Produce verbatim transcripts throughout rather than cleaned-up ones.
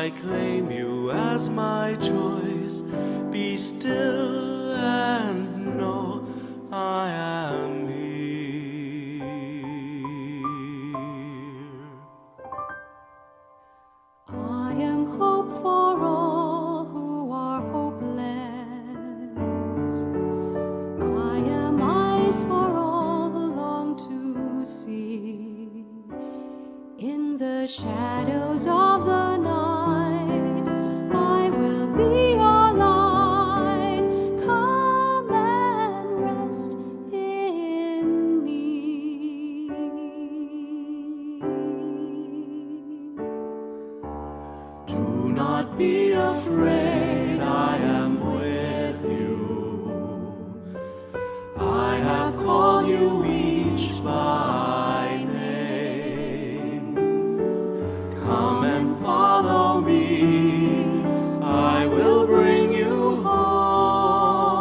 I claim you as my choice. Be still and know I am here. I am hope for all who are hopeless. I am eyes for all who long to see. In the shadows of the night, I will be your light. Come and rest in me. Do not be afraid, I am with you. I have called you each by name. Come and follow me, I will bring you home.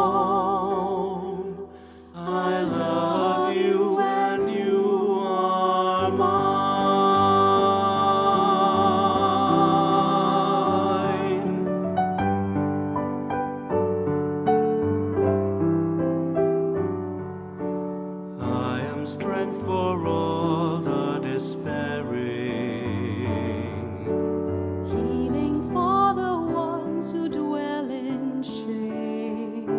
I love you and you are mine. I am strength for all the despairing. Healing for the ones who dwell in shame.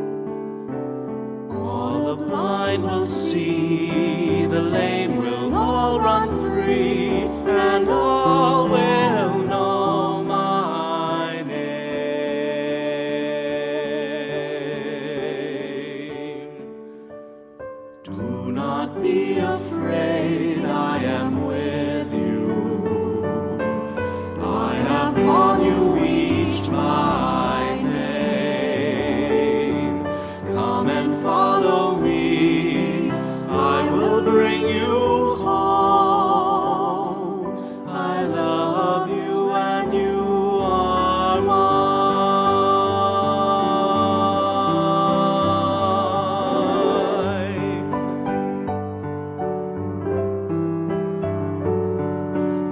All the blind will see, the lame will all run free, and all will know my name. Do not be afraid, I am with you. I have called you each by name. Come and follow me, I will bring you home. I love you and you are mine.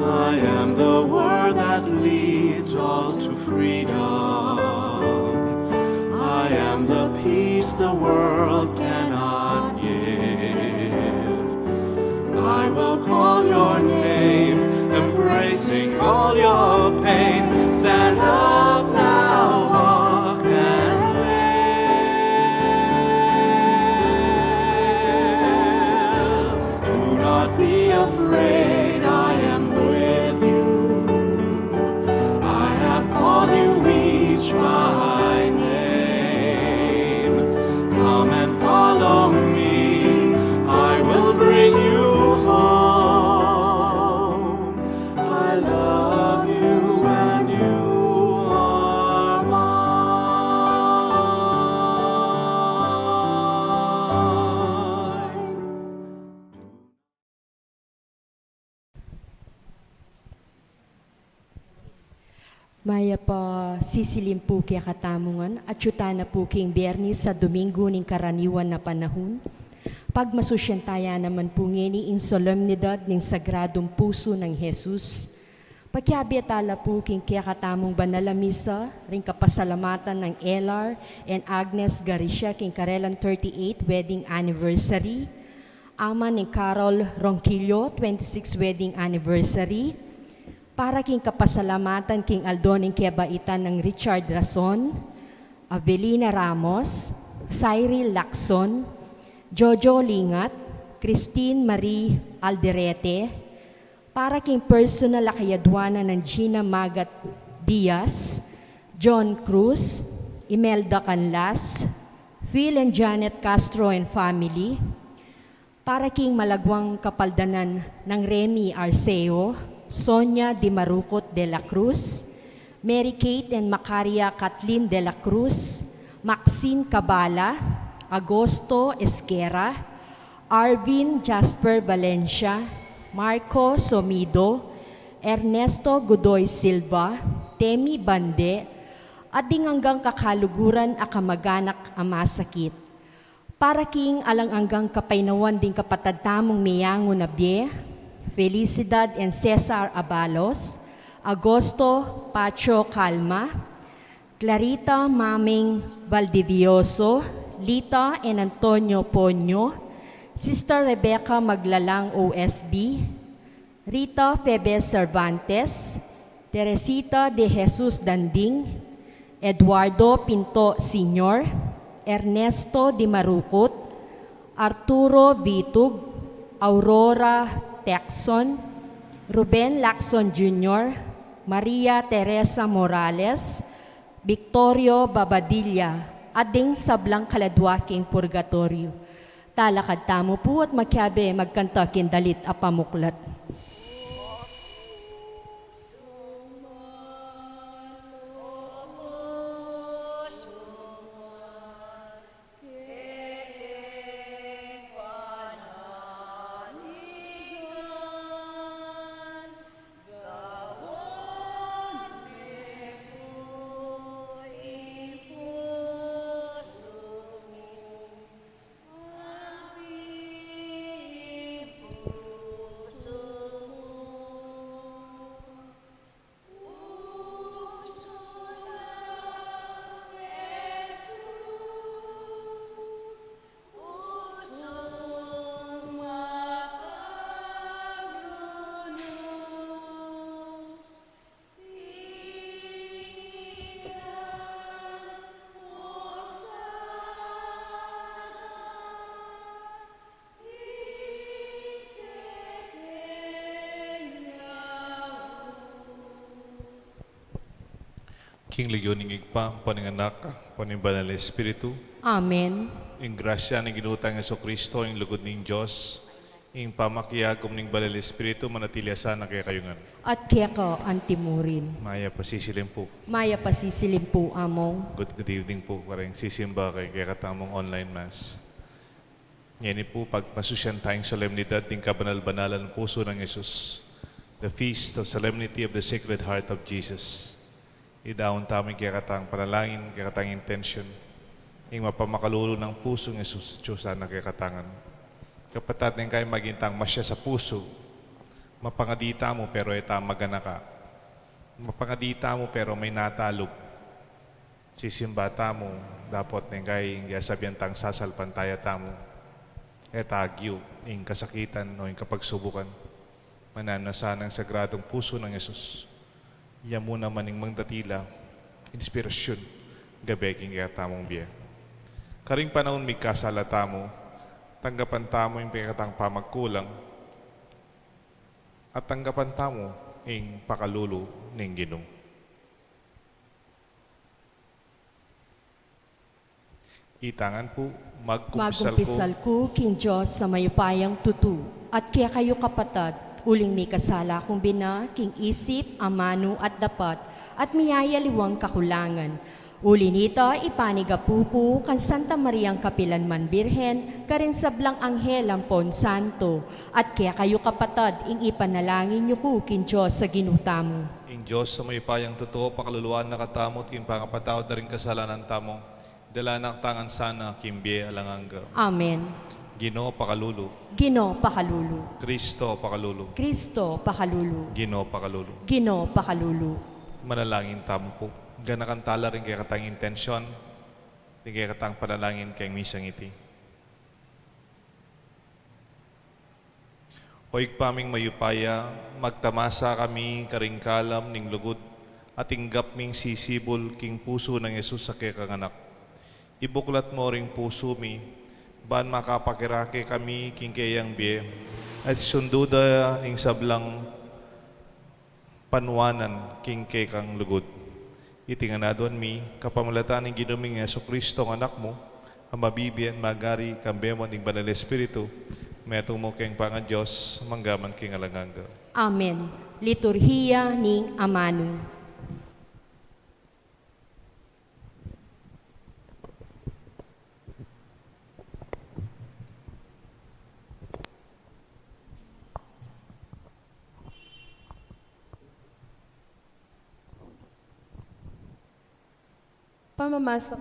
I am the word that leads all to freedom. I am the peace the world cannot give. I will call your name, embracing all your pain. Stand up now, walk and live. Do not be afraid, I am with you. I have called you each by name. Come and follow me, I will bring you home. I love you and you are mine. Mayap a sisilim pu kekatamu ngan, atiu tana pu king Biernis a Domingu ning karaniwan a panahun. Pagmasusyan taya naman pu ngeni ing solemnidad ning Sagradung Pusu nang Jesus. Pakiabe tala pu king kekatamung banal a misa, ring kapasalamatan nang Elar and Agnes Garcia king karelang thirty-eighth wedding anniversary, ama ning Carol Ronquillo, twenty-sixth wedding anniversary, para king kapasalamatan king aldo ning kebaitan nang Richard Rason, Avelina Ramos, Cyril Lacson, Jojo Lingat, Christine Marie Alderete, para king personal a kayadwanan nang Gina Magat Diaz, John Cruz, Imelda Canlas, Phil and Janet Castro and family, para king malagwang kapaldanan nang Remy Arceo, Sonia Dimarucot de la Cruz, Mary Kate and Macaria Kathleen de la Cruz, Maxine Cabala, Agosto Esquera, Arvin Jasper Valencia, Marco Somido, Ernesto Godoy Silva, Temi Bande, at ding anggang kakaluguran a kamaganak a masakit. Para king alang anggang kapaynawan ding kapatad tamung meyangu na bie, Felicidad and Cesar Abalos, Agosto Pacho Calma, Clarita Maming Valdivioso, Lita and Antonio Ponyo, Sister Rebecca Maglalang O S B, Rita Febe Cervantes, Teresita de Jesus Danding, Eduardo Pinto Senior, Ernesto Di Marucut, Arturo Vitug, Aurora Tecson, Ruben Lacson Junior, Maria Teresa Morales, Victorio Babadilla, at ding sablang kaladua king purgatoryo. Talakad tamu pu at makiabe magkanta king dalit a pamuklat. King lagyu ning Ibpa, ampo ning Anak, ampo ning Banal a Espiritu. Amen. Ing grasya ning Ginu tang Jesucristo, ing lugud ning Dios, ing pamakiagum ning Banal a Espiritu, manatili ya sana kekayu ngan. At keka antimurin. Mayap a sisilim pu. Mayap a sisilim pu, Among. Good, good evening pu, kareng sisimba keng kekatamung online mass. Ngeni pu, pagmasusyan tang solemnidad ding kabanal-banalan pusu nang Jesus, the feast of solemnity of the Sacred Heart of Jesus. Idaun tamu ing kekatang panalangin, kekatang intention, ing mapamakalulu nang pusung Jesus, atyu sana kekatang ngan. Kapatad, neng kaya maging tang masya sa pusu, mapangadi tamu pero e ta maganaka. Mapangadi tamu pero may natalub. Sisimba tamu, dapot neng kaya ing sasabian tang sasalpantaya tamu, e ta agyu ing kasakitan o ing kapagsubukan. Mananu na sana ing sagradung pusu nang Jesus. Ya mu naman ing mangdatila, inspirasyun, gabe king kekatamung bie. Karing panaun mikasala tamu, tanggapan tamu ing kekatang pamagkulang, at tanggapan tamu ing pakalulu ning Ginu. Ita ngan pu, magkumpisal ku. Magkumpisal ku king Dios a mayupayang tutu, at kekayu kapatad, uling mikasala kung bina king isip, amanu at dapat, at miyayaliwang kakulangan. Uli nita, ipanigapu ku kang Santa Mariang kapilanman Birhen, karing sablang anghel ampon santo, at kekayu kapatad, ing ipanalangin yu ku king Dios a Ginu tamu. Ing Dios a mayupayang tutu, pakaluluan na katamu at king pangapatawad da ring kasalanan tamu, dala na katamu ngan sana king bie alang angga. Amen. Ginu, pakalulu. Ginu, pakalulu. Kristo, pakalulu. Kristo, pakalulu. Ginu, pakalulu. Ginu, pakalulu. Manalangin tamu pu. Ganakan tala ring kekatang intensyon, ring kekatang panalangin keng misang iti. O Ibpa ming mayupaya, magtamasa kami karing kalam ning lugud a tinggap ming sisibul king pusu nang Jesus a kekang Anak. Ibuklat mo ring pusu mi, ban makapakirake kami king keyang bie, at sundu da ing sablang panuanan king kekang lugud. Iti ngan aduan mi, kapamilatan ning Ginu ming Jesucristo, a Anak mu, a mabibie at magari, kambe mu ning Banal a Espiritu, metung mu keng pangaDios, mangga man king alang angga. Amen. Liturhiya ning Amanu. Pamamasang,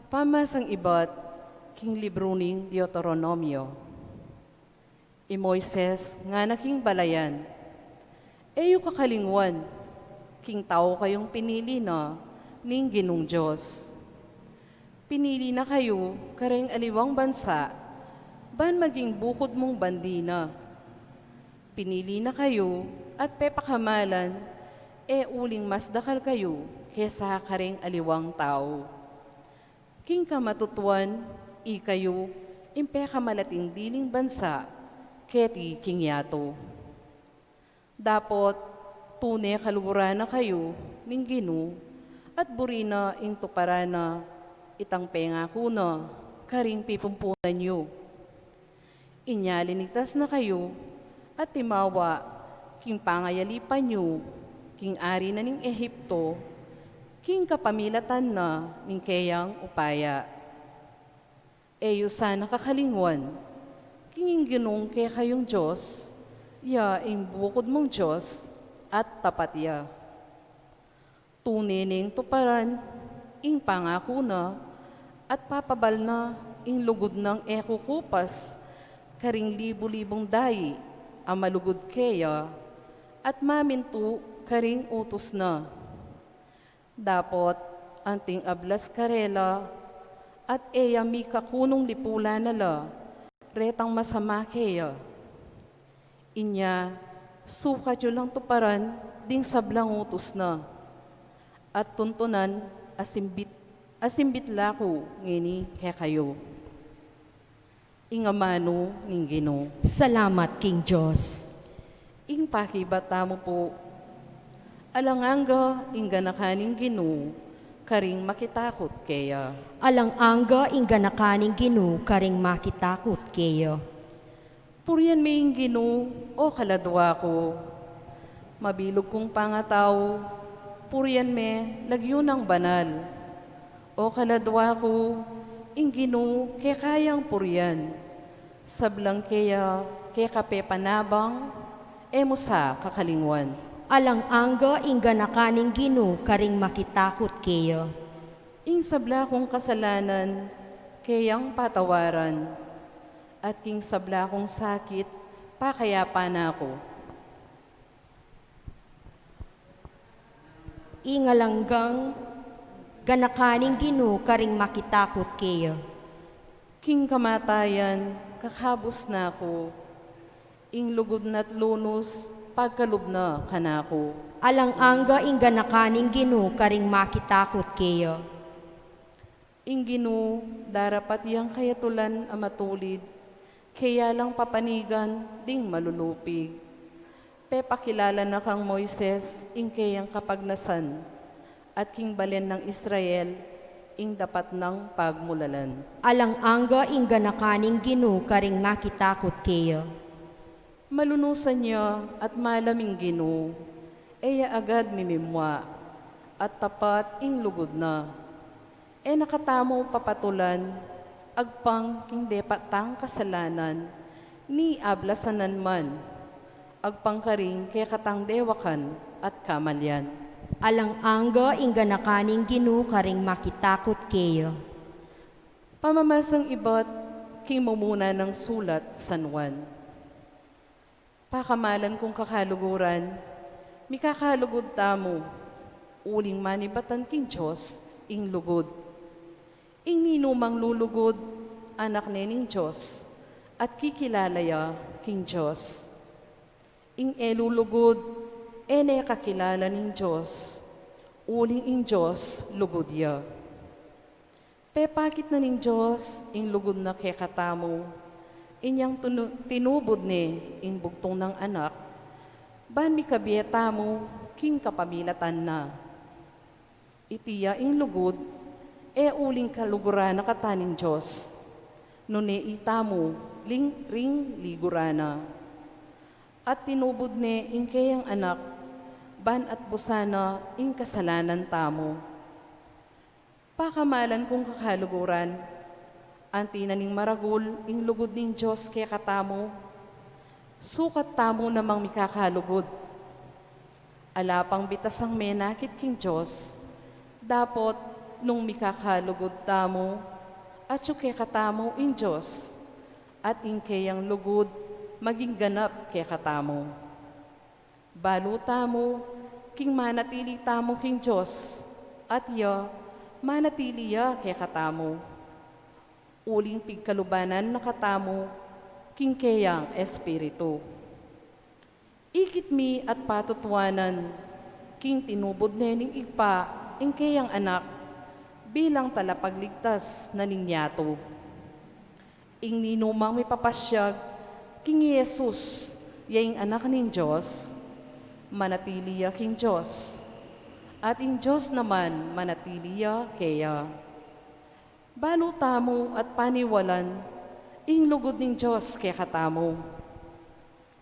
pamamasang ibat king libru ning Deuteronomio. I Moises ngana king balayan, e yu kakalingwan King tau kayung pinili na ning Ginung Dios. Pinili na kayu kareng aliwang bansa, ban maging bukud mung bandi na. Pinili na kayu at pepakamalan, e uling mas dakal kayu kesa kareng aliwang tau. King kamatutuan, ikayu ing pekamalating diling bansa keti king yatu. Dapot tune kaluguran na kayu ning Ginu, at buri na ing tuparan na itang pengaku na karing pipumpunan yu. Inya linigtas na kayu at timawa king pangayalipan yu king ari na ning Egipto, king kapamilatan na ning keyang upaya. E yu sana kakalingwan king ing Ginung kekayung Dios, ya ing bukud mung Dios at tapat ya. Tune neng tuparan ing pangaku na, at papabal na ing lugud nang e kukupas karing libu-libung dayi a malugud keya, at mamintu karing utus na. Dapot anting ablas karela, at e ya mikakunung lipulan na la retang masama keya. Inya sukat yu lang tuparan ding sablang utus na, at tuntunan a simbit, a simbit la ku ngeni kekayu. Ing amanu ning Ginu. Salamat king Dios. Ing pakibat tamu pu. Alang angga ing ganakan ning Ginu karing makitakut keya. Alang angga ing ganakan ning Ginu karing makitakut keya. Purian me ing Ginu, o kaladwa ku. Mabilug kung pangatau, purian me lagyu nang banal. O kaladwa ku, ing Ginu keka yang purian. Sablang keya keka pepanabang, e mu sa kakalingwan. Alang angga ing ganakan ning Ginu karing makitakut keya. Ing sabla kung kasalanan keyang patawaran, at king sabla kung sakit pakayapan na ku. Ing alang anggang ganakan ning Ginu karing makitakut keya. King kamatayan kakabus na ku, ing lugud na't lunus pagkalub na kanaku. Alang angga ing ganakan ning Ginu karing makitakut keya. Ing Ginu darapat yang kayatulan a matulid, keya lang papanigan ding malulupig. Pepakilala na kang Moises ing keyang kapagnasan, at king balen nang Israel ing dapat nang pagmulalan. Alang angga ing ganakan ning Ginu karing makitakut keya. Malunusan ya at malam ing Ginu, e ya agad mimimua, at tapat ing lugud na. E na katamu papatulan agpang king depat tang kasalanan, ni ablasanan man agpang karing kekatang dewakan at kamalian. Alang angga ing ganakan ning Ginu karing makitakut keya. Pamamasang ibat king mumuna nang sulat San Juan. Pakamalan kung kakaluguran, mikakalugud tamu, uling manibatan king Dios ing lugud. Ing ninumang lulugud, anak ne ning Dios, at kikilala ya king Dios. Ing e lulugud, e ne kakilala ning Dios, uling ing Dios lugud ya. Pepakit na ning Dios ing lugud na kekatamu, inyang tinu-, tinubud ne ing bugtung nang Anak, ban mikabie tamu king kapamilatan na. Iti ya ing lugud, e uling kaluguran na kata ning Dios, nune itamu ling ring liguran na. At tinubud ne ing keyang Anak, ban atbusan na ing kasalanan tamu. Pakamalan kung kakaluguran, anti na ning maragul ing lugud ning Dios kekatamu, sukat tamu namang mikakalugud. Ala pang bitasang menakit king Dios, dapot nung mikakalugud tamu, atyu kekatamu ing Dios, at ing keyang lugud maging ganap kekatamu. Balu tamu, king manatili tamu king Dios, at iya manatili ya kekatamu, uling pigkalubanan na katamu king keyang Espiritu. Ikit mi at patutuanan king tinubud ne ning Ibpa ing keyang Anak bilang talapagligtas na ning yatu. Ing ninumang mipapasyag king i Jesus ya ing Anak ning Dios, manatili ya king Dios, at ing Dios naman manatili ya keya. Balu tamu at paniwalan ing lugud ning Dios kekatamu.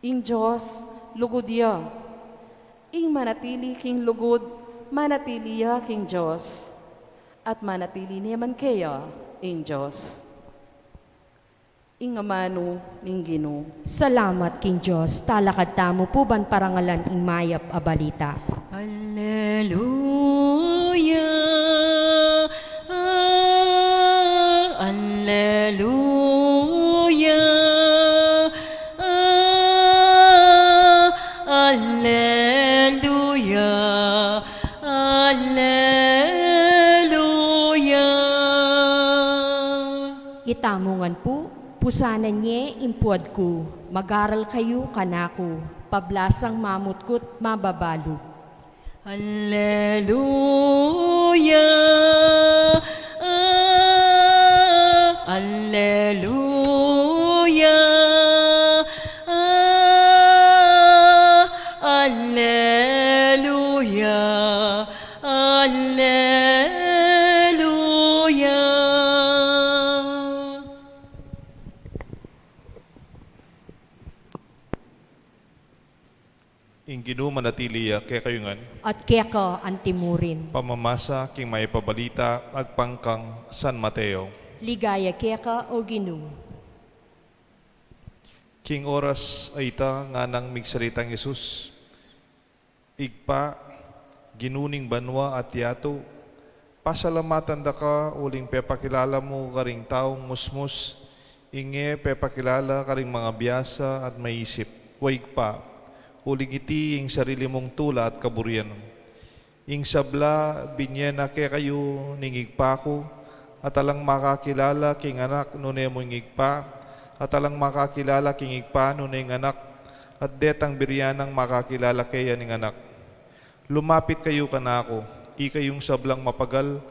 Ing Dios lugud ya. Ing manatili king lugud, manatili ya king Dios, at manatili ne man keya ing Dios. Ing amanu ning Ginu. Salamat king Dios. Talakad tamu pu ban parangalan ing mayap a balita. Alleluia, ah, alleluia, ah, alleluia, alleluia. Itamu ngan pu, pusanan ye ing puad ku, magaral kayu kanaku, pablasang mamutkut mababa lub. Alleluia, ah, alleluia, ah, alleluia, alleluia. Ing Ginu manatili ya kekayu ngan. At keka antimurin. Pamamasa king mayap a balita agpang kang San Mateo. Ligaya keka, O Ginu. King oras a ita, nganang migsaritang Jesus, Ibpa, Ginu ning banua at yatu, pasalamatan da ka uling pepakilala mu karing taung musmus ing e pepakilala karing mangabiasa at maisip. O Ibpa, uling iti ing sarili mung tula at kaburian. Ing sabla binye na kekayu ning Ibpa ku, at alang makakilala king Anak nune mu ing Ibpa, at alang makakilala king Ibpa nune ing Anak, at detang biri nang makakilala keya ning Anak. Lumapit kayu kanaku, ikayung sablang mapagal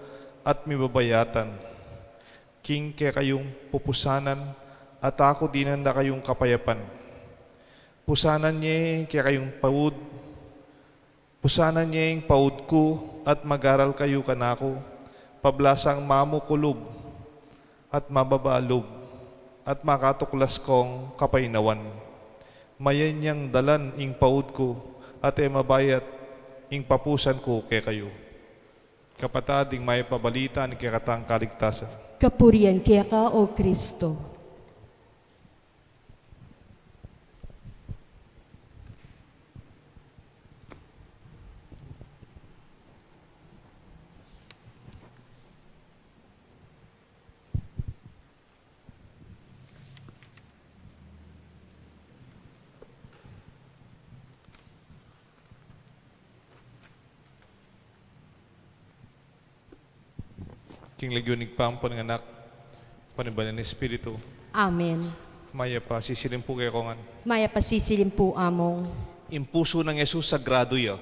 at mibabayatan, king kekayung pupusanan, at aku dinan da kayung kapayapan. Pusanan ye kekayung paud, pusanan ye ing paud ku, at magaral kayu kanaku, pablasang mamukulub at mababa lub, at makatuklas kong kapaynawan. Mayan yang dalan ing paud ku, at e mabayat ing papusan ku kekayu. Kapatad, ing mayap a balita ning kekatang kaligtasan. Kapurian keka, O Kristo. King lagyu ning Ibpa, ampo ning Anak, ampo ning Banal a Espiritu. Amen. Mayap a sisilim pu kekongan. Mayap a sisilim pu, Among. Ing pusu nang Jesus sagradu ya.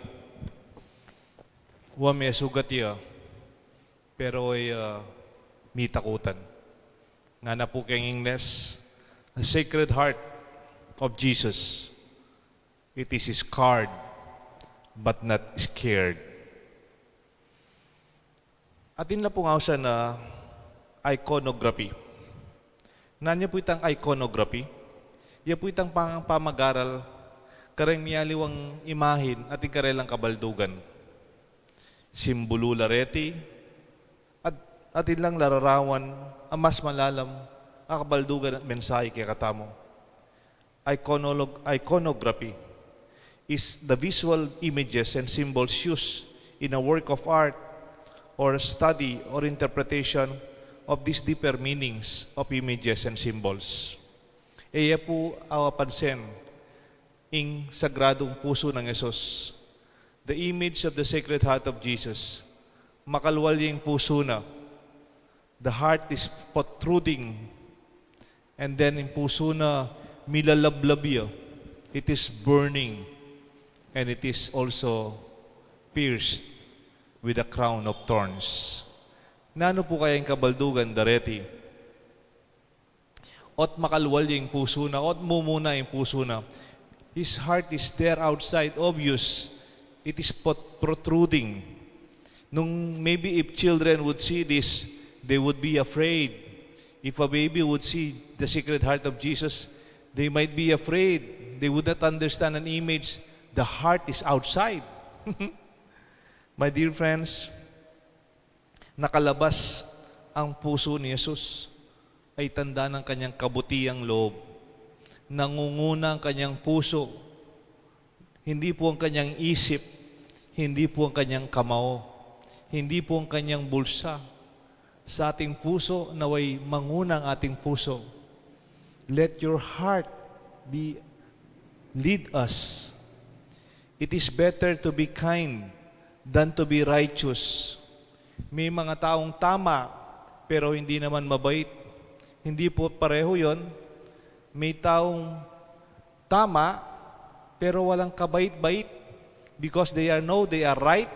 Wa me sugat ya, pero e ya mitakutan. Ngana pu keng Ingles, a Sacred Heart of Jesus. It is scarred, but not scared. Atin la pung ausan a iconography. Nanu ya pu itang iconography? Ya pu itang pang-, pamagaral kareng miyaliwang imahin atin karelang kabaldugan. Simbulu la reti, at atin lang lararawan a mas malalam a kabaldugan at mensahe kekatamu. Iconolog-, iconography is the visual images and symbols used in a work of art or study or interpretation of these deeper meanings of images and symbols. E ya pu awa pansin ing sagradung pusu nang Jesus. The image of the Sacred Heart of Jesus, makalwal ya ing pusu na. The heart is protruding, and then ing pusu na milalablab ya. It is burning, and it is also pierced with a crown of thorns. Nanu pu kaya ing kabaldugan dareti? Ot makalwal ya ing pusu na, ot mumuna ing pusu na. His heart is there outside, obvious. It is pot-, protruding. Nung maybe if children would see this, they would be afraid. If a baby would see the Sacred Heart of Jesus, they might be afraid. They would not understand an image. The heart is outside. My dear friends, nakalabas ang puso ni Jesus ay tanda ng kanyang kabutiang loob. Nangunguna ang kanyang puso, hindi po ang kanyang isip, hindi po ang kanyang kamao, hindi po ang kanyang bulsa. Sa ating puso, naway manguna ang ating puso. Let your heart be, lead us. It is better to be kind than to be righteous. May mga taong tama, pero hindi naman mabait. Hindi po pareho yon. May taong tama, pero walang kabait-bait. Because they are, know they are right,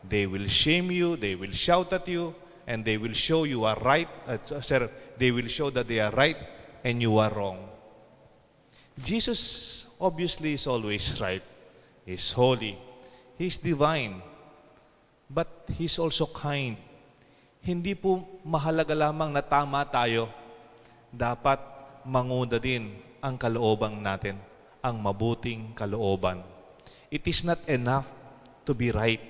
they will shame you, they will shout at you, and they will show you are right. Uh, sir, they will show that they are right and you are wrong. Jesus obviously is always right. He's holy. He's divine. But He's also kind. Hindi po mahalaga lamang na tama tayo. Dapat manguna din ang kalooban natin, ang mabuting kalooban. It is not enough to be right.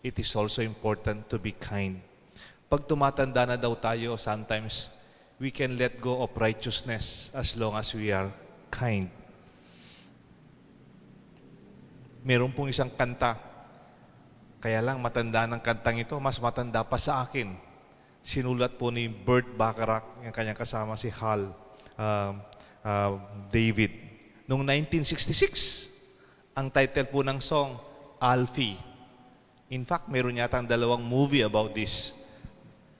It is also important to be kind. Pag tumatanda na daw tayo, sometimes we can let go of righteousness as long as we are kind. Meron pong isang kanta, kaya lang matanda ng kantang ito, mas matanda pa sa akin. Sinulat po ni Burt Bacharach, yung kanyang kasama si Hal, ah, ah, David. Noong nineteen sixty-six, ang title po ng song, Alfie. In fact, meron yatang dalawang movie about this.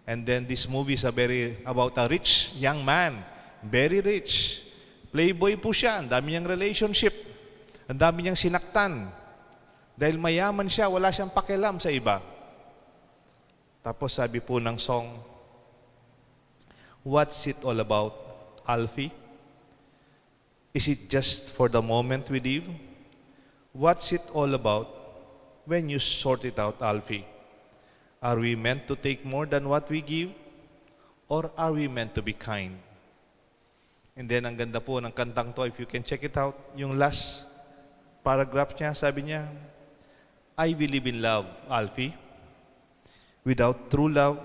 And then this movie is a very, about a rich young man, very rich. Playboy po siya, ang dami niyang relationship, ang dami niyang sinaktan. Dahil mayaman siya, wala siyang pakialam sa iba. Tapos sabi po ng song, "What's it all about, Alfie? Is it just for the moment with you? What's it all about when you sort it out, Alfie? Are we meant to take more than what we give? Or are we meant to be kind?" And then, ang ganda po ng kantang to, if you can check it out, yung last paragraph niya, sabi niya, "I believe in love, Alfie. Without true love,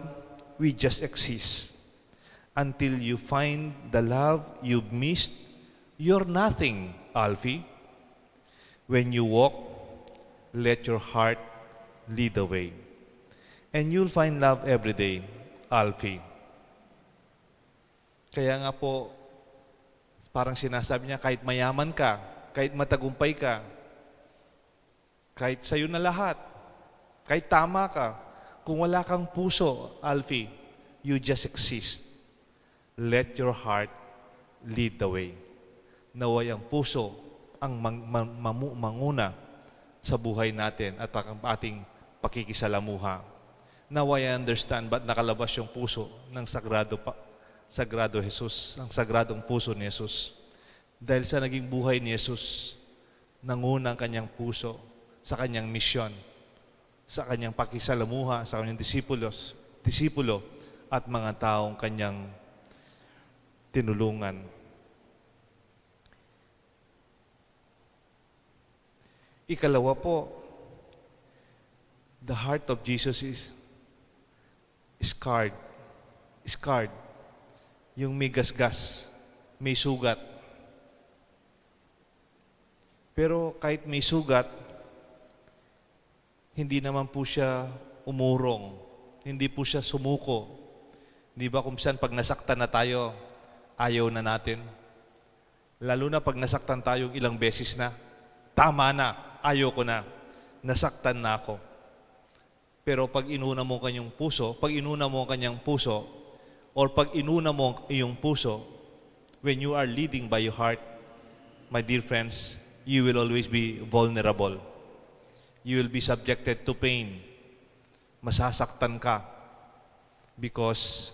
we just exist. Until you find the love you've missed, you're nothing, Alfie. When you walk, let your heart lead the way. And you'll find love every day, Alfie." Kaya nga po, parang sinasabi niya, kahit mayaman ka, kahit matagumpay ka, kahit sa'yo na lahat, kahit tama ka, kung wala kang puso, Alfie, you just exist. Let your heart lead the way. Naway ang puso ang mang-, mang-, mamu-, manguna sa buhay natin at ang ating pakikisalamuha. Now I understand ba't nakalabas yung puso ng Sagrado pa, Sagrado Jesus, ang Sagradong Puso ni Jesus. Dahil sa naging buhay ni Jesus, nanguna ang kanyang puso sa kanyang misyon, sa kanyang pakisalamuha sa kanyang disipulos, disipulo at mga taong kanyang tinulungan. Ikalawa po, the heart of Jesus is scarred. Scarred. Yung may gasgas, may sugat. Pero kahit may sugat, hindi naman po siya umurong. Hindi po siya sumuko. Di ba kung saan pag nasaktan na tayo, ayaw na natin? Lalo na pag nasaktan tayong ilang beses na, "Tama na, ayoko na." nasaktan na ako. Pero pag inuna mo kanyang puso, pag inuna mo kanyang puso, or pag inuna mo iyong puso, when you are leading by your heart, my dear friends, you will always be vulnerable. You will be subjected to pain. Masasaktan ka because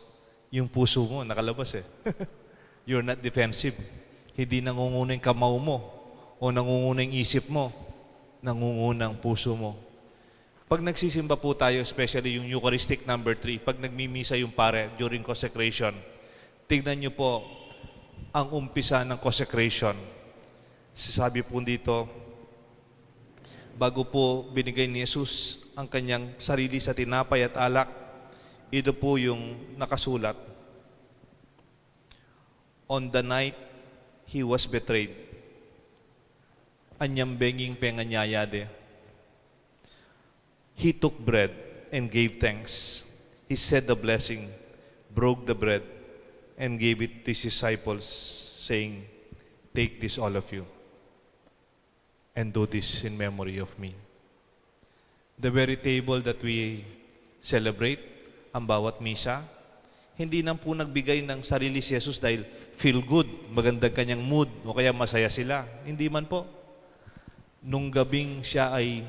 yung puso mo nakalabas eh. You're not defensive. Hindi nangunguna yung kamao mo o nangunguna yung isip mo. Nangunguna ang puso mo. Pag nagsisimba po tayo, especially yung Eucharistic number three, pag nagmimisa yung pare during consecration, tignan niyo po ang umpisa ng consecration. Sasabi po dito, bago po binigay ni Jesus ang kanyang sarili sa tinapay at alak, ito po yung nakasulat. On the night he was betrayed, anyang benging penganyayade, he took bread and gave thanks. He said the blessing, broke the bread, and gave it to his disciples, saying, "Take this, all of you, and do this in memory of me." The very table that we celebrate, ang bawat misa, hindi lang po nagbigay ng sarili si Jesus dahil feel good, magandang kanyang mood, o kaya masaya sila. Hindi man po. Nung gabing siya ay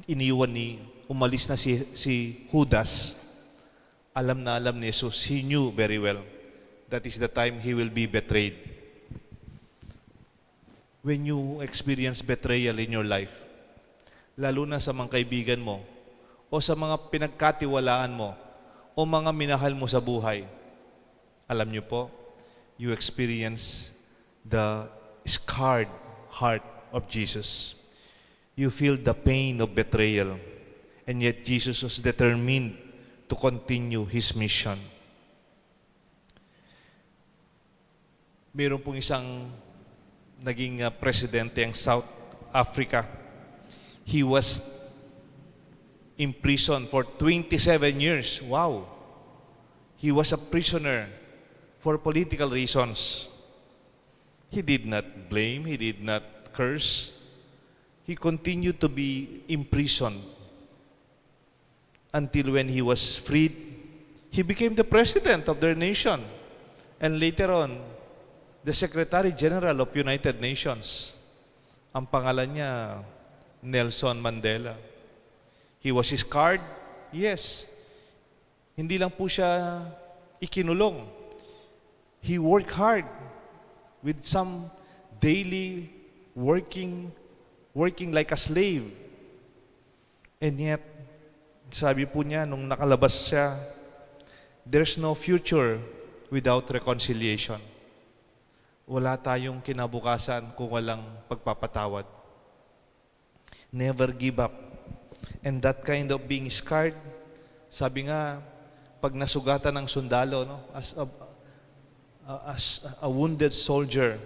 iniwan ni, umalis na si, si Judas, alam na alam ni Jesus, he knew very well that is the time he will be betrayed. When you experience betrayal in your life, lalo na sa mga kaibigan mo, o sa mga pinagkatiwalaan mo, o mga minahal mo sa buhay, alam niyo po, you experience the scarred heart of Jesus. You feel the pain of betrayal, and yet Jesus was determined to continue his mission. Meron pong isang naging, ah, presidente ng South Africa. He was imprisoned for twenty-seven years. Wow! He was a prisoner for political reasons. He did not blame, he did not curse. He continued to be imprisoned until when he was freed, he became the president of their nation, and later on, the Secretary General of United Nations. Ang pangalan niya, Nelson Mandela. He was scarred? Yes. Hindi lang po siya ikinulong. He worked hard with some daily working, working like a slave. And yet, sabi po niya, nung nakalabas siya, "There's no future without reconciliation." Wala tayong kinabukasan kung walang pagpapatawad. Never give up. And that kind of being scarred, sabi nga, pag nasugatan ng sundalo, no, as a, as a wounded soldier,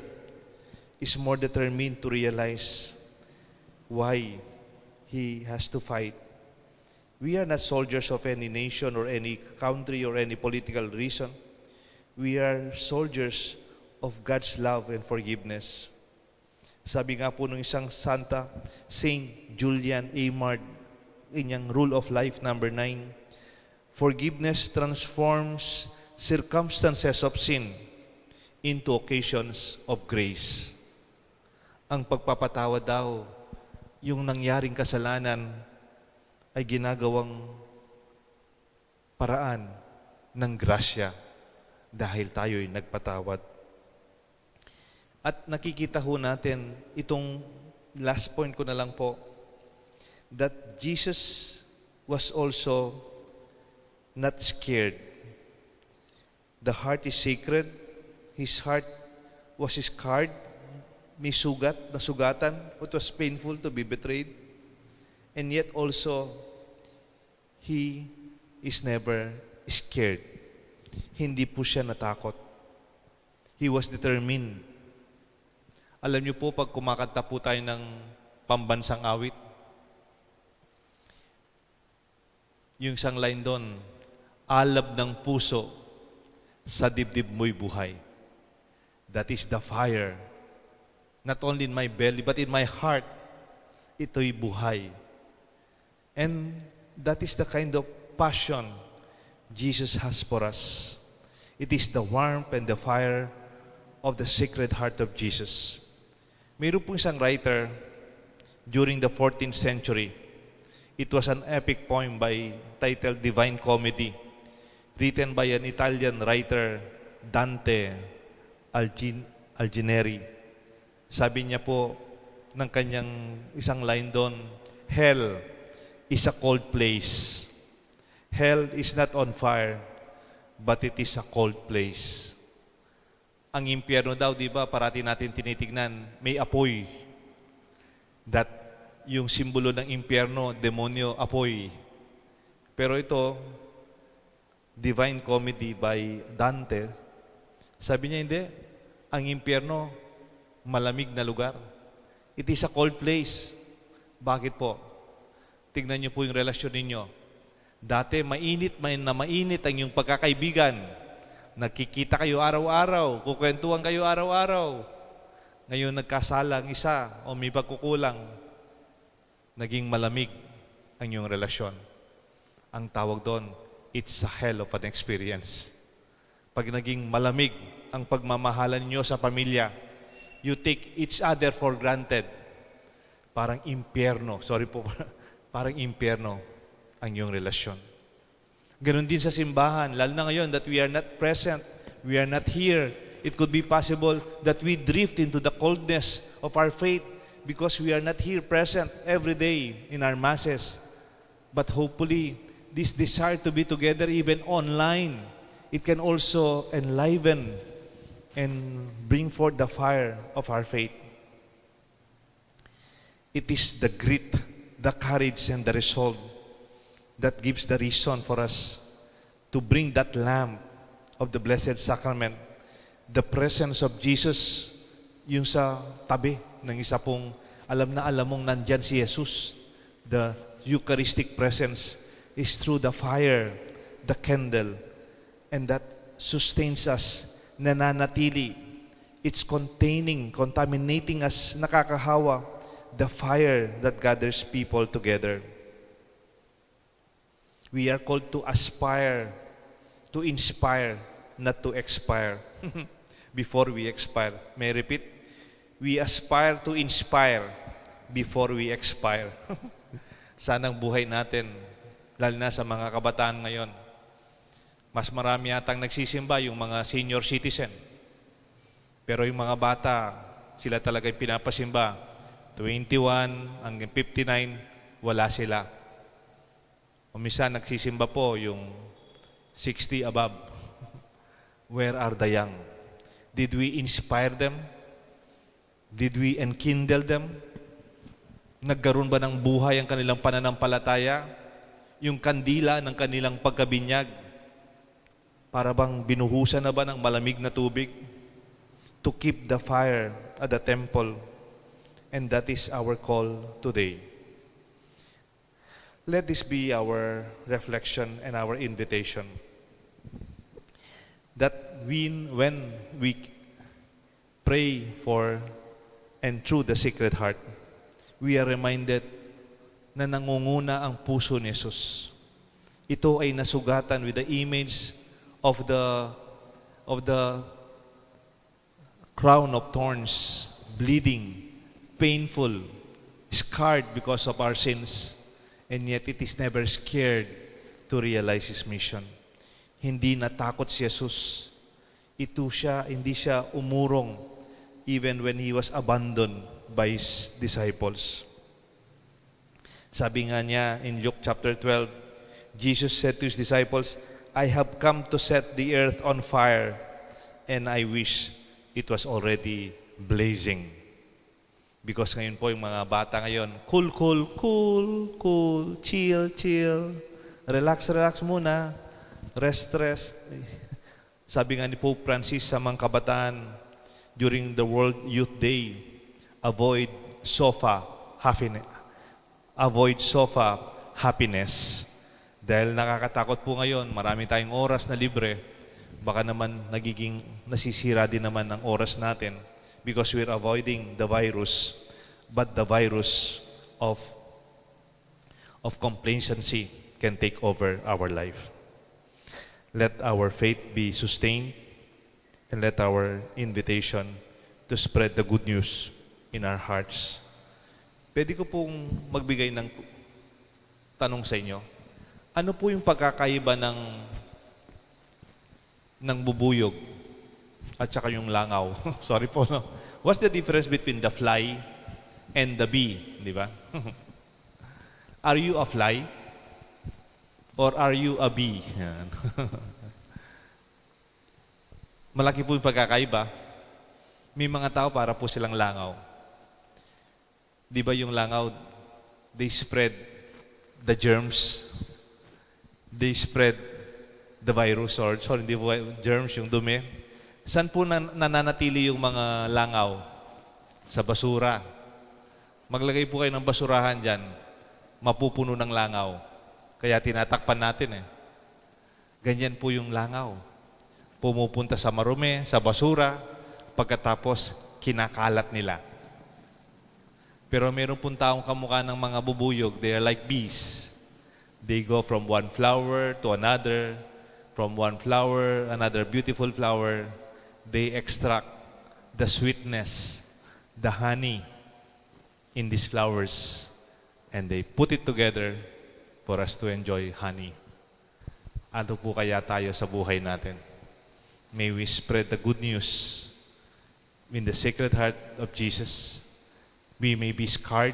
is more determined to realize why he has to fight. We are not soldiers of any nation or any country or any political reason. We are soldiers of God's love and forgiveness. Sabi nga po nung isang santa, Saint Julian Eymard, inyang Rule of Life number nine, "Forgiveness transforms circumstances of sin into occasions of grace." Ang pagpapatawad daw, yung nangyaring kasalanan ay ginagawang paraan ng grasya dahil tayo'y nagpatawad. At nakikita ho natin itong last point ko na lang po, that Jesus was also not scared. The heart is sacred. His heart was scarred. May sugat, nasugatan. It was painful to be betrayed. And yet also, he is never scared. Hindi po siya natakot. He was determined. Alam niyo po, pag kumakanta po tayo ng pambansang awit, yung isang line doon, "Alab ng puso, sa dibdib mo'y buhay." That is the fire. Not only in my belly, but in my heart, ito'y buhay. And that is the kind of passion Jesus has for us. It is the warmth and the fire of the Sacred Heart of Jesus. Mayroon pong isang writer during the fourteenth century. It was an epic poem by, titled Divine Comedy, written by an Italian writer, Dante Algin-, Alighieri. Sabi niya po ng kanyang isang line doon, "Hell is a cold place. Hell is not on fire, but it is a cold place." Ang impyerno daw, di ba, parati natin tinitignan, may apoy. That yung simbolo ng impyerno, demonyo, apoy. Pero ito, Divine Comedy by Dante, sabi niya, "Hindi. Ang impyerno, malamig na lugar. It is a cold place." Bakit po? Tignan niyo po yung relasyon ninyo. Dati, mainit, may, na mainit ang iyong pagkakaibigan. Nagkikita kayo araw-araw, kukwentuhan kayo araw-araw. Ngayon, nagkasala ang isa o may pagkukulang, naging malamig ang iyong relasyon. Ang tawag doon, it's a hell of an experience. Pag naging malamig ang pagmamahalan niyo sa pamilya, you take each other for granted. Parang impyerno. Sorry po, parang impyerno ang iyong relasyon. Ganun din sa simbahan, lalo na ngayon that we are not present, we are not here. It could be possible that we drift into the coldness of our faith because we are not here present every day in our masses. But hopefully, this desire to be together, even online, it can also enliven and bring forth the fire of our faith. It is the grit, the courage, and the resolve that gives the reason for us to bring that lamp of the Blessed Sacrament, the presence of Jesus, yung sa tabi ng isa pong alam na alam mong nandyan si Jesus. The Eucharistic presence is through the fire, the candle, and that sustains us, nananatili. It's containing, contaminating us, nakakahawa, the fire that gathers people together. We are called to aspire, to inspire, not to expire. Before we expire. May I repeat? We aspire to inspire before we expire. Sana ang buhay natin, lalo na sa mga kabataan ngayon, mas marami yatang nagsisimba yung mga senior citizen. Pero yung mga bata, sila talaga yung pinapasimba. Twenty-one hanggang fifty-nine, wala sila. O minsan, nagsisimba po yung sixty above. Where are the young? Did we inspire them? Did we enkindle them? Nagkaroon ba ng buhay ang kanilang pananampalataya? Yung kandila ng kanilang pagkabinyag, para bang binuhusan na ba ng malamig na tubig? To keep the fire at the temple. And that is our call today. Let this be our reflection and our invitation. That when, when we pray for and through the Sacred Heart, we are reminded na nangunguna ang puso ni Jesus. Ito ay nasugatan with the image of the, of the crown of thorns, bleeding, painful, scarred because of our sins, and yet it is never scared to realize his mission. Hindi natakot si Jesus. Ito siya, hindi siya umurong even when he was abandoned by his disciples. Sabi nga niya in Luke chapter twelve, Jesus said to his disciples, "I have come to set the earth on fire, and I wish it was already blazing." Because ngayon po, yung mga bata ngayon, cool, cool, cool, cool, chill, chill. Relax, relax muna. Rest, rest. Sabi nga ni Pope Francis sa mga kabataan during the World Youth Day, "Avoid sofa happiness." Avoid sofa happiness. Dahil nakakatakot po ngayon, marami tayong oras na libre, baka naman nagiging nasisira din naman ang oras natin because we're avoiding the virus, but the virus of, of complacency can take over our life. Let our faith be sustained and let our invitation to spread the good news in our hearts. Pwede ko pong magbigay ng tanong sa inyo. Ano po yung pagkakaiba ng, ng bubuyog at saka yung langaw? Sorry po, no? What's the difference between the fly and the bee? Di ba? Are you a fly? Or are you a bee? Yan. Malaki po yung pagkakaiba. May mga tao para po silang langaw. Di ba yung langaw, they spread the germs, they spread the virus, or, sorry, hindi po germs, yung dumi. Saan po nan- nananatili yung mga langaw? Sa basura. Maglagay po kayo ng basurahan dyan, mapupuno ng langaw. Kaya tinatakpan natin eh. Ganyan po yung langaw. Pumupunta sa marumi, sa basura, pagkatapos kinakalat nila. Pero meron pong taong kamukha ng mga bubuyog, they are like bees. They go from one flower to another, from one flower, another beautiful flower. They extract the sweetness, the honey in these flowers, and they put it together for us to enjoy honey. Ano po kaya tayo sa buhay natin? May we spread the good news in the Sacred Heart of Jesus. We may be scarred,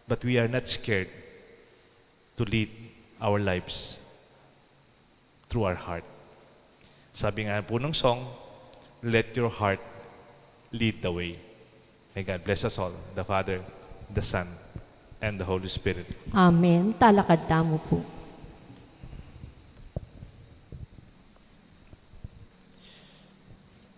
but we are not scared to lead our lives through our heart. Sabi nga po ng song, "Let your heart lead the way." May God bless us all, the Father, the Son, and the Holy Spirit. Amen. Talakad tamu po.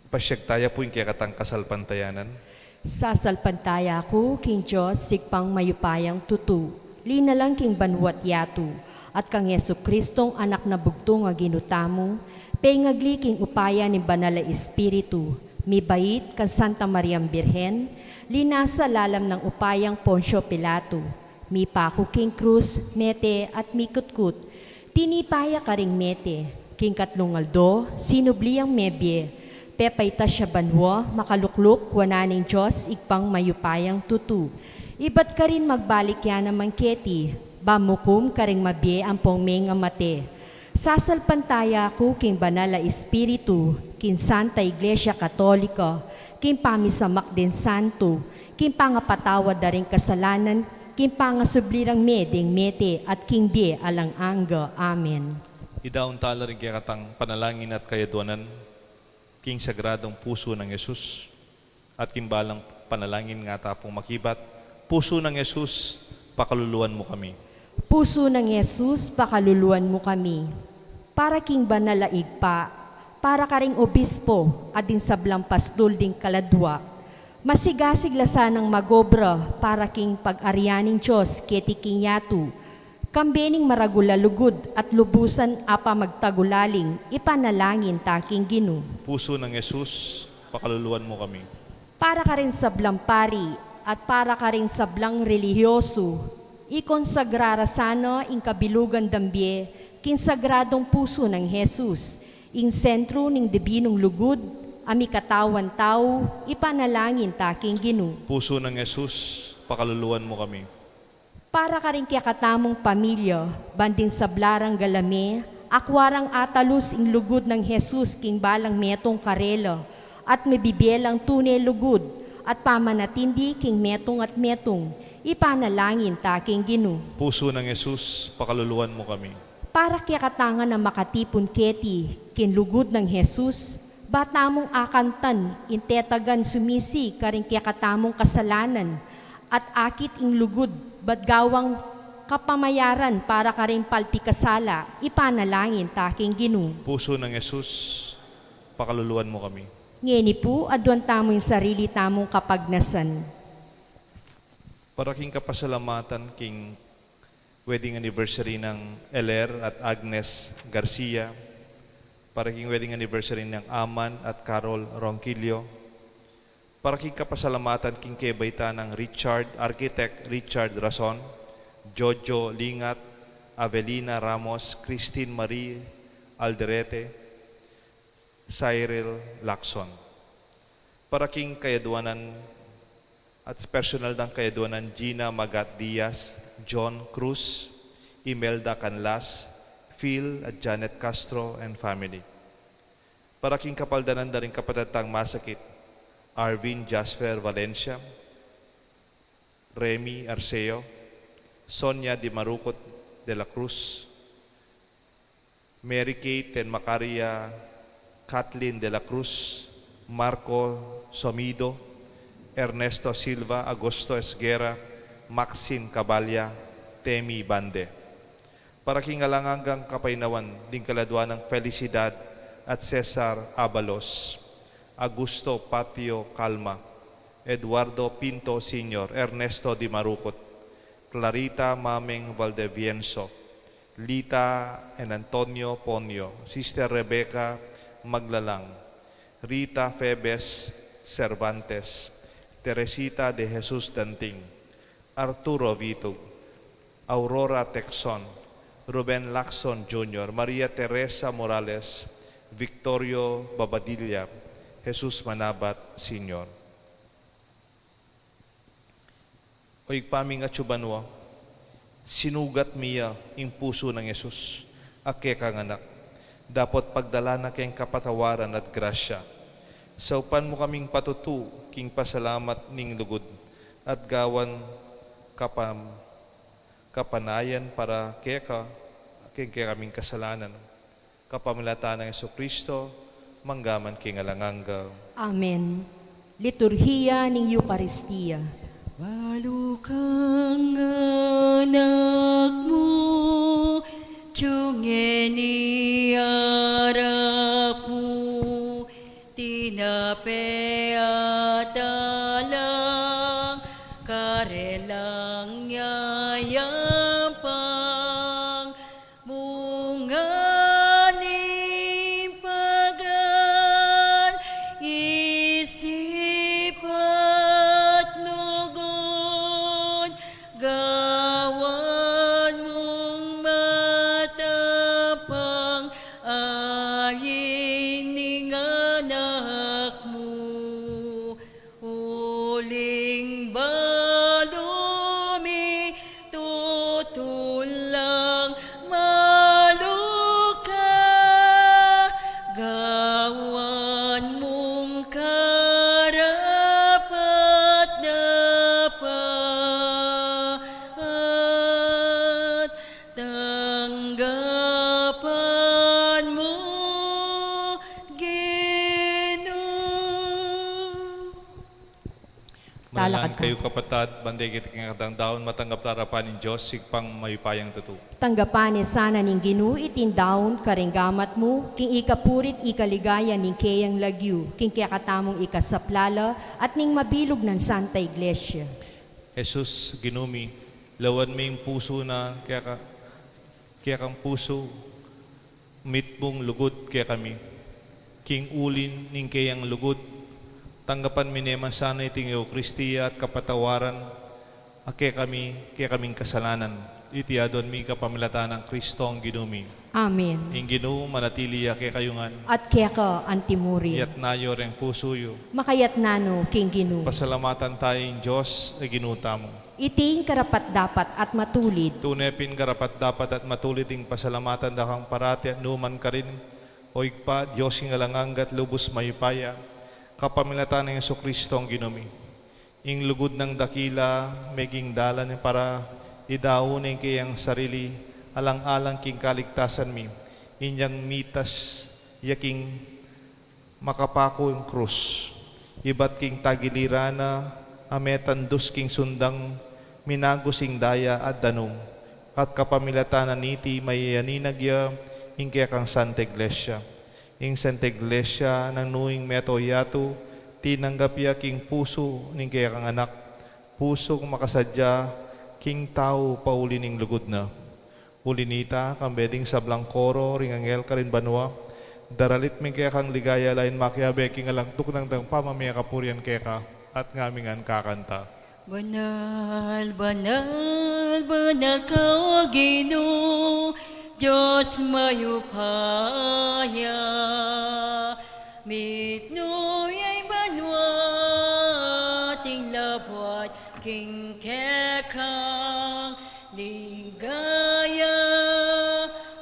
Pasiag taya pu king kekatang kasalpantayanan. Sasalpantaya ku king Dios, Ibpang mayupayang tutu, linalang king banua't yatu, at kang Jesucristong Anak na bugtung a Ginu tamu, pengagli king upaya ning Banal a Espiritu, mibait kang Santa Mariang Birhen, linasa lalam nang upayang Poncio Pilato, mipaku king krus, mete at mikutkut, tinipa ya karing mete, king katlung aldo, sinubli yang mebie, pepaitas ya banua, makalukluk wanan ning Dios, Ibpang mayupayang tutu. Ibat karin magbalik ya naman keti, ban mukum karing mabie ampong mengamate. Sasalpantaya ku king Banal a Espiritu, king Santa Iglesia Katolika, king pamisamak ding santu, king pangapatawad da ring kasalanan, king pangasubli rang mie ding mete, at king bie alang angga. Amen. Idaun tala ring kekatang panalangin at kayaduanan king Sagradong Pusu nang Jesus, at king balang panalangin nga ta pung makibat. Pusu nang Jesus, pakaluluan mu kami. Pusu nang Jesus, pakaluluan mu kami. Para king Banal a Ibpa, para karing obispo, at ding sablang pastul ding kaladua, masigasig la sanang magobra para king pag-arian ning Dios keti king yatu, kambe ning maragul a lugud at lubusan a pamagtagulaling, ipanalangin ta king Ginu. Pusu nang Jesus, pakaluluan mu kami. Para karing sablang pari at para karing sablang relihiyosu, ikonsagra ra sana ing kabilugan dang bie king Sagradong Pusu nang Jesus, ing sentru ning dibinung lugud a mikatawan tau, ipanalangin ta king Ginu. Pusu nang Jesus, pakaluluan mu kami. Para karing kekatamung pamilya, ban ding sabla rang galame, akua rang atalus ing lugud nang Jesus king balang metung karela, at mibibie lang tune lugud, at pamanatindi king metung at metung, ipanalangin ta king Ginu. Pusu nang Jesus, pakaluluan mu kami. Para kekatang a makatipun keti king lugud nang Jesus, ba tamung akantan ing tetagan sumisi karing kekatamung kasalanan, at akit ing lugud, bat gawang kapamayaran para karing palpikasala, ipanalangin ta king Ginu. Pusu nang Jesus, pakaluluan mu kami. Ngeni pu, aduan tamu ing sarili tamung kapagnasan. Para king kapasalamatan king wedding anniversary nang Eler at Agnes Garcia, para king wedding anniversary nang Aman at Carol Ronquillo, para king kapasalamatan king kebaitan nang Richard, Architect Richard Rason, Jojo Lingat, Avelina Ramos, Christine Marie Alderete, Cyril Lacson. Para king kayaduanan at personal dang kayaduanan Gina Magat Diaz, John Cruz, Imelda Canlas, Phil at Janet Castro and family. Para king kapaldanan da ring kapatad tang masakit, Arvin Jasper Valencia, Remy Arceo, Sonia Di Marucot de la Cruz, Mary Kate and Macaria Kathleen de la Cruz, Marco Somido, Ernesto Silva, Augusto Esguerra, Maxine Cabalia, Temi Bande. Para king alang anggang kapaynawan ding kaladwanang Felicidad at Cesar Abalos, Augusto Patio Calma, Eduardo Pinto Senior, Ernesto Di Marucot, Clarita Mameng Valdevienso, Lita and Antonio Ponio, Sister Rebecca Maglalang, Rita Febes Cervantes, Teresita de Jesus Danting, Arturo Vitug, Aurora Texon, Ruben Lacson Junior, Maria Teresa Morales, Victorio Babadilla, Jesus Manabat Senior. O Ibpa ming atsu banua, sinugat mi ya ing pusu nang Jesus, a kekang anak, dapot pagdalan na keng kapatawaran at grasya. Saupan mu kaming patutu king pasalamat ning lugud, at gawan kapam-, kapanayan para keka, keng kekaming kasalanan. Kapamilatan nang Jesucristo, mangga man king alang angga. Amen. Liturhiya ning Eukaristia. Balu kang anak mu, tune ni arap mu, tinape at alang, karelang yayampang, munga ning pagal, isip at lugud, gawan mung matapang, ain ning anak mu. Uling balu mi tutulang malu ka, gawan mung karapat-dapat, tanggapan mu, Ginu. Manalangin kayu, kapatad, ban deng kekatang daun matanggap la arapan ning Dios, Ibpang mayupayang tutu. Tanggapan na sana ning Ginu iting daun karing gamat mu, king ikapuri't ikaligaya ning keyang lagyu, king kekatamung ikasaplala at ning mabilug nang Santa Iglesia. Jesus, Ginu mi, lawan me ing pusu na keka, kekang pusu, mitmung lugud kekami. King uli ning keyang lugud, tanggapan mi ne man sana iting Eukaristia at kapatawaran a kekami, kekaming kasalanan. Iti aduan mi kapamilatan nang Kristong Ginu mi. Amen. Ing Ginu manatili ya kekayu ngan. At keka antimurin. Iyatas yu reng pusu yu. Makayatas no king Ginu. Pasalamatan taya ing Dios a Ginu tamu. Iti ing karapat-dapat at matulid. Tune pin karapat-dapat at matulid ing pasalamatan da kang parati at nukarin man, O Ibpa, Dios king alang angga at lubus mayupaya, kapamilatan nang Jesucristong Ginu mi. Ing lugud nang dakila meging dalan para idaun ne ing keyang sarili alang-alang king kaligtasan mi. Inyang mitas ya king makapaku ing krus, ibat king tagiliran na, a metandus king sundang minagus ing daya at danum, at kapamilatan na niti mayayaninag ya ing kekang Santa Iglesia. Ing Santa Iglesia nang nu ing meto yatu, tinanggap ya king pusu ning kekang anak, pusung makasadya king tau pauli ning lugud na. Uli nita, kambe ding sablang koro ring anghel karin banua, daralit mi ing kekang ligaya lain makiabe king alang tuknang dang pamamie kapurian keka, at ngaming kakanta. Banal, banal, Banal ka, O Ginu, Dios mayupaya, mitmu ya ing banua at ing labuad king kekang ligaya.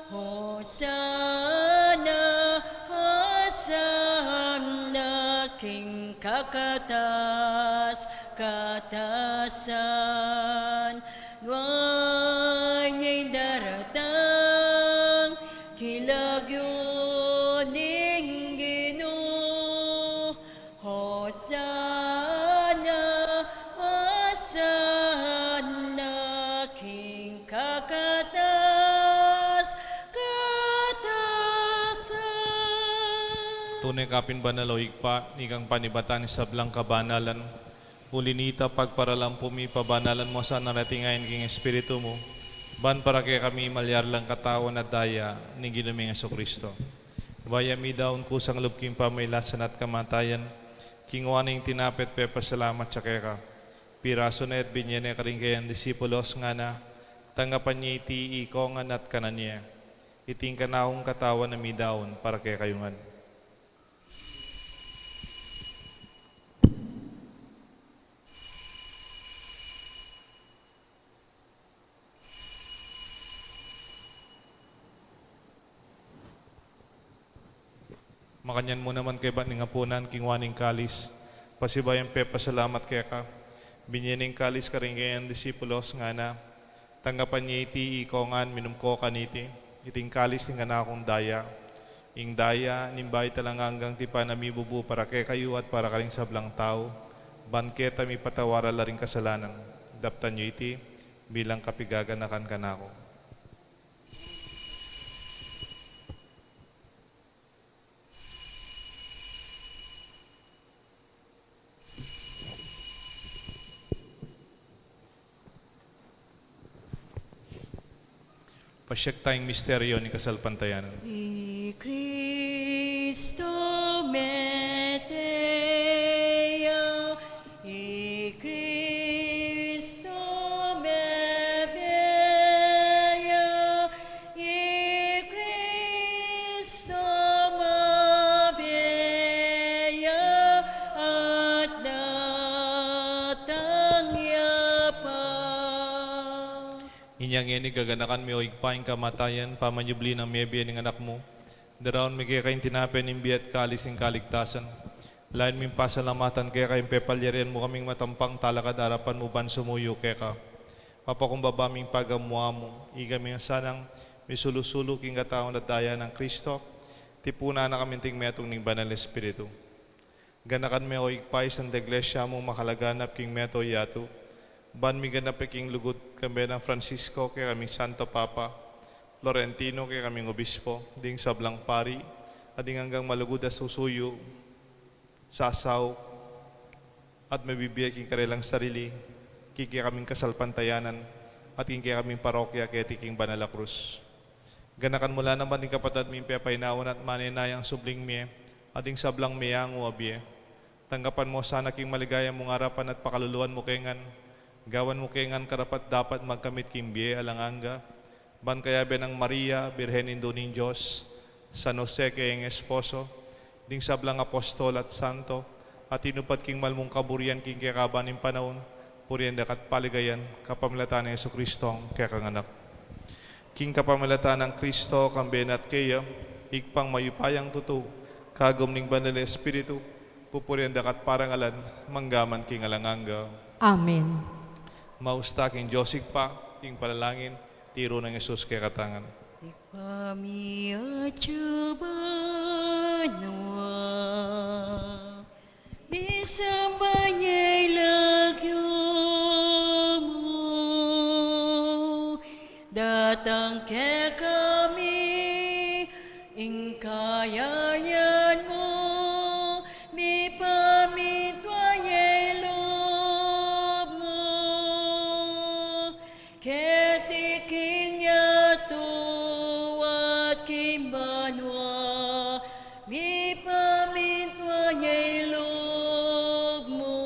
Hosana, Hosana king kakatas-katasan. Nuan ya ing daratang king lagyu ning Ginu. Hosana, Hosana king kakatas-katasan. Tune ka pin banal, O Ibpa, ikang panibatan ning sablang kabanalan. Uli na nita, pagparalan pu mi, pabanalan mu sa ing ating ain king Espiritu mu, ban para kekami malyari lang katawan at daya ning Ginu ming Jesucristo. Bayu mi daun kusang lub king pamailasan at kamatayan, kingwa ne ing tinape at pepasalamat ya keka, pirasu ne at binye ne karing kayang disipulos, ngana: Tanggapan ye iti ikong ngan at kanan ye. Iti ing kanakung katawan a midaun para kekayu ngan. Makanyan mu naman kaybat ning apunan, kingwa ne ing kalis, pasibayu yang pepasalamat keka, binye ne ing kalis karing kayang disipulos, ngana: Tanggapan ye iti ikong ngan, minum ko kaniti. Iti ing kalis ning kanakung daya, ing daya ning bayu at alang anggang tipan a mibubu para kekayu at para karing sablang tau, ban keta mipatawaran la ring kasalanan. Daptan yu iti bilang kapigaganakan kanaku. Pasiag taya ing misteryo ning kasalpantayanan. I Kristo mete ya, i Kristo mebie ya, i Kristo mabie ya, at datang ya pa. Inya ngeni gaganakan mi, O Ibpa, ing kamatayan, pamanyubli nang mebie ning Anak mu, daraun mi keka ing tinape ning bie at kalis ning kaligtasan. Layun ming pasalamatan keka ing pepalyarian mu kaming matampang talakad king arapan mu ban sumuyu keka. Mapakumbaba ming pagamu-amu, ikami ngan sanang misulu-sulu king katawan at daya nang Kristo, tipunan na kami anting metung ning Banal Espiritu. Ganakan me, O Ibpa, ing Santa Iglesia mung makalaganap king mabilug a yatu, ban miganap ya king lugud, kambe nang Francisco, kekaming Santo Papa, Florentino, kekaming Obispo, ding sablang pari, at ding anggang malugud a susuyu, sasauk, at mabibie king karelang sarili, king kekaming kasalpantayanan, at king kekaming parokya, keti king banal a krus. Ganakan mu la naman ding kapatad ming pepainawan at manenayang subling mie, at ding sablang meangu a bie. Tanggapan mu sana king maligaya mung arapan at pakaluluan mu ke ngan. Gawan mu ke ngan karapat-dapat magkamit king bie alang angga. Ban kayabe nang Maria, Birhen Indu ning Dios, San Jose kayang esposo, ding sablang apostol at santo, a tinupad king mal mung kaburian king kekaban ning panaun, purian daka at paligayan, kapamilatan nang Jesucristong kekang Anak. King kapamilatan nang Kristo, kambe na at keya, Ibpang mayupayang tutu, kagum ning Banal a Espiritu, pupurian daka at parangalan, mangga man king alang angga. Amen. Mausta king Dios Ibpa, king panalangin, tiru nang Jesus kekatang ngan. Ibpa mi atsu ka banua, misamban ya ing lagyu mu, datang kekami ing kayarian mu, mipamintuan ya ing lub mu, keti king yatu at king banua, mipamintuan ya ing lub mu.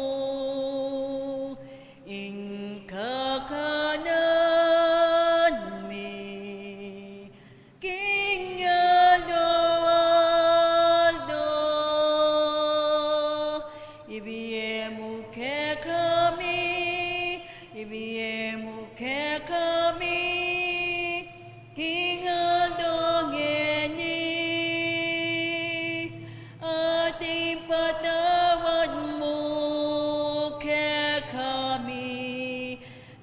Ing kakanan Ibie mu kekami king aldo ngeni, at ipatawad mu kekami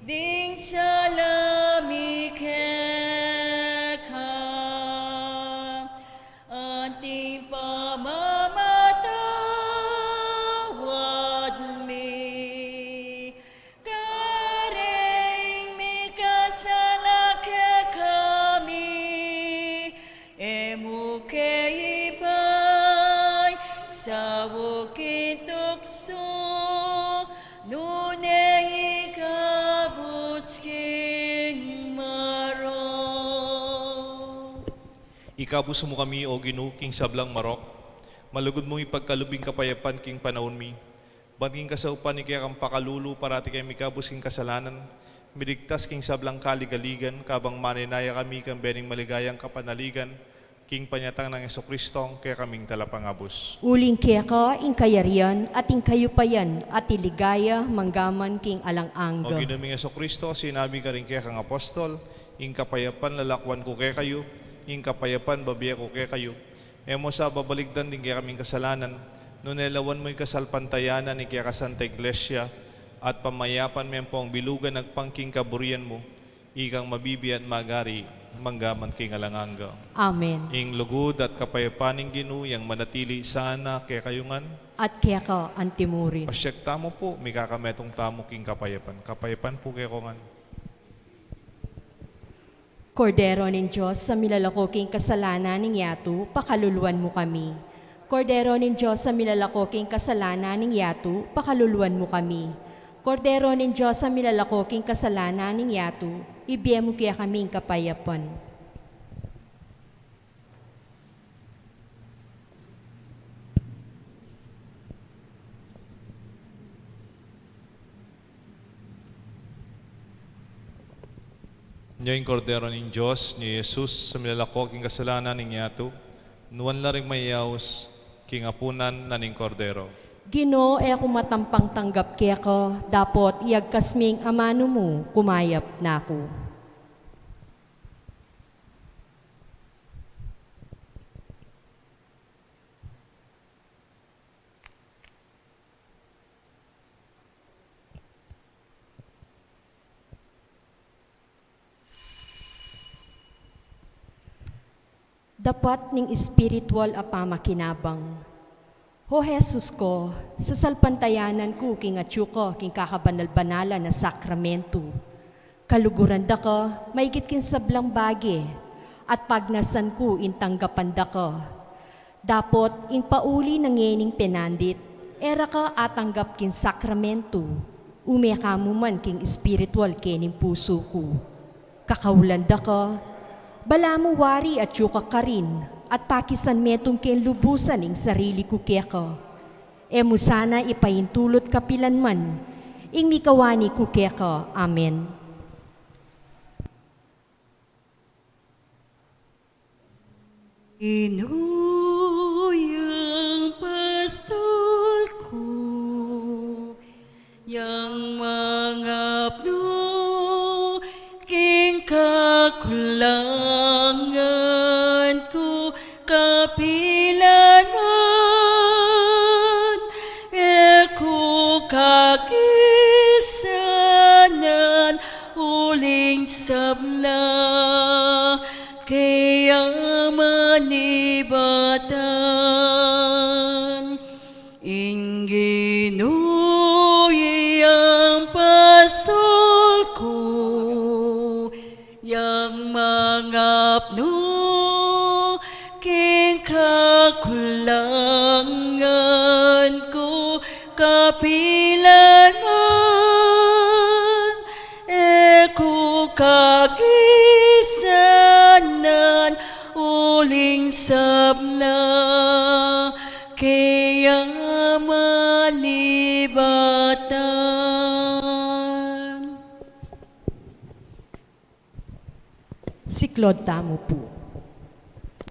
ding sala mi keka, anti pamamatawad mi karing mikasala kekami, e mu ke ipaisaul king tuksu, nune ikabus king marok. Ikabus mu kami, O Ginu, king sablang marok. Malugud mung ipagkalub ing kapayapan king panaun mi. Ban king kasaupan ning kekang pakalulu, parati kaming mikabus king kasalanan, miligtas king sablang kaligaligan, kabang manenaya kami king bie ning maligayang kapanaligan, king panyatang nang Jesucristo, kekaming Talapangabus. Uling keka ing kayarian, at ing kayupayan, at ing ligaya, manggaman king alang angga. O Ginu ming Jesucristo, sinabi karing kekang apostol, ing kapayapan lalakwan ku kekayu, ing kapayapan bibie ku kekayu. E mu sa babaligdan ding kekaming kasalanan, nune lawan mu ing kasalpantayanan ning kekang Santa Iglesia, at pamayapan me ampong bilugan agpang king kaburian mu, ikang mabibie at magari, manggaman king alang angga. Amen. Ing lugud at kapayapan ning Ginu, yang manatili sana kekayu ngan. At keka antimurin. Pasiag tamu pu, mikakametung tamu king kapayapan. Kapayapan pu kekongan. Kordero ning Dios, a milalako king kasalanan ning yatu, pakaluluan mu kami. Kordero ning Dios, a milalako king kasalanan ning yatu, pakaluluan mu kami. Kordero ning Dios, a milalako king kasalanan ning yatu, ibie mu kekami ing kapayapan. Nyo ing Kordero ning Dios, nyo i Jesus, a milalako king kasalanan ning yatu, nuan la ring mayaus king apunan na ning Kordero. Ginu, e ku matampang tanggap keka, dapot iyagkas ming amanu mu, kumayap na ku. Dapat ning espiritual a pamakinabang. O Jesus ku, sasalpantayanan ku king atyu ka king kakabanal-banalan a sakramentu. Kaluguran da ka maigit king sablang bage, at pagnasan ku ing tanggapan da ka. Dapot ing pauli na ngening penandit, e ra ka atanggap king sakramentu, ume ka mu man king espiritual kening pusu ku. Kakaulan da ka, balamu wari atyu ka karin, at pakisan metung keng lubusan ing sarili ku keka. E mu sana ipaintulut kapilan man ing mikawani ku keka. Amen. Ginu, yang pastul ku, yang mangapnu king kakulangan ku, kapilan man e ku kakisanan, uling sabla ke ya manibatan. Ing Ginu yang pastul ku, yang mangapnu king kakulangan ku, kapilan man e ku kakisanan, uling sabla ke ya manibatan. Siklaud tamu pu.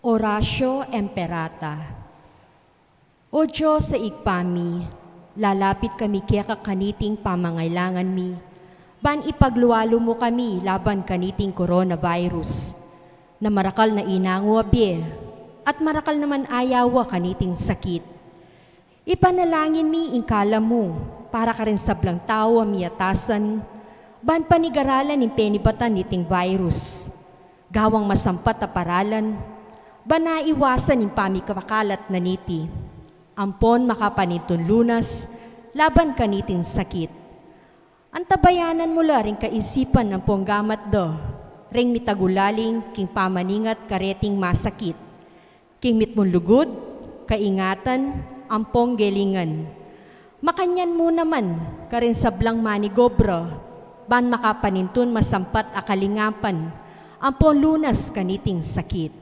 Oratio Imperata. O Dios a Ibpa mi, lalapit kami keka kaniting pamangailangan mi, Ban ipaglualu mu kami laban kaniting coronavirus, na marakal na inangu a bie, at marakal naman ayawa kaniting sakit. Ipanalangin mi ing kalam mu para karing sablang tau a miatasan, ban panigaralan ing penibatan niting virus. Gawang masampat a paralan, ban aiwasan ing pamikapakalat na niti. Ampon makapanintun lunas laban kaniting sakit. Antabayanan mu la ring kaisipan ampong gamat da, ring mitagulaling king pamaningat kareting masakit, king mitmung lugud, kaingatan, ampong gelingan. Makanyan mu naman karing sablang manigobra, ban makapanintun masampat a kalingapan ampong lunas kaniting sakit.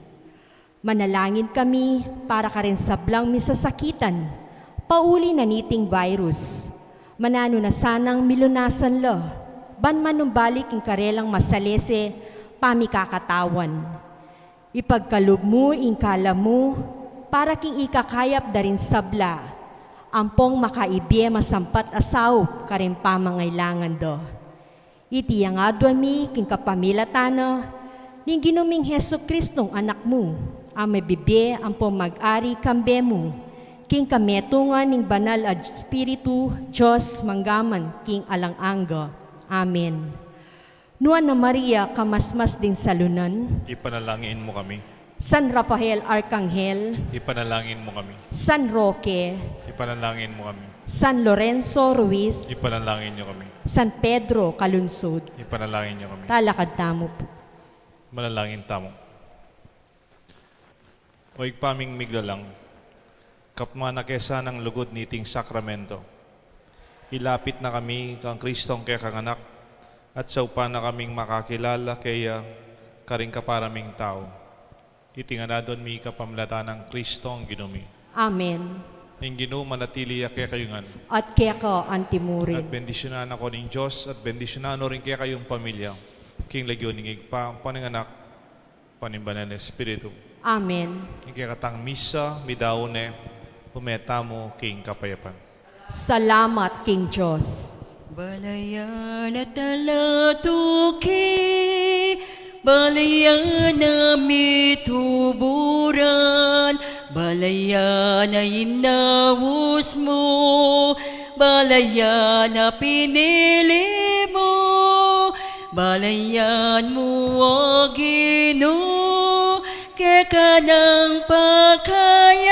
Manalangin kami para karing sablang misasakitan pauli na niting virus. Mananu na sanang milunasan la, ban manumbalik ing karelang masalese pamikakatawan. Ipagkalub mu ing kalam mu para king ikakayap da ring sabla, ampong makaibie masampat a saup karing pamangailangan da. Iti ing aduan mi king kapamilatan na ning Ginu ming Jesucristong Anak mu, a mabibie ampong mag-ari kambe mu, king kametungan ning Banal a Espiritu, Dios, mangga man king alang angga. Amen. Nuan a Maria, kamasmas ding salunan. Ipanalangin mu kami. San Rafael Arkanghel. Ipanalangin mu kami. San Roque. Ipanalangin mu kami. San Lorenzo Ruiz. Ipanalangin niyo kami. San Pedro Calungsod. Ipanalangin niyo kami. Talakad tamu pu. Manalangin tamu. O Ibpa ming miglalang, kapman na ke sanang lugud niting sakramento, ilapit na kami kang Kristong kekang Anak, at saupan na kaming makakilala keya karing kapara ming tau. Iti ngan aduan mi kapamilatan nang Kristong Ginu mi. Amen. Ing Ginu manatili ya kekayu ngan. At keka antimurin. At bendisyunan na kayu ning Dios, at bendisyunan no rin kekayung pamilya, king lagyu ning Ibpa, ampo ning Anak, ampo ning Banal a Espiritu. Amen. Ing kekatang misa midaun ne, ume tamu king kapayapan. Salamat king Dios. Balayan a talatuki, balayan a mituburan, balayan a inaus mu, balayan a pinili mu, balayan mu, O Ginu, keka nang pakaya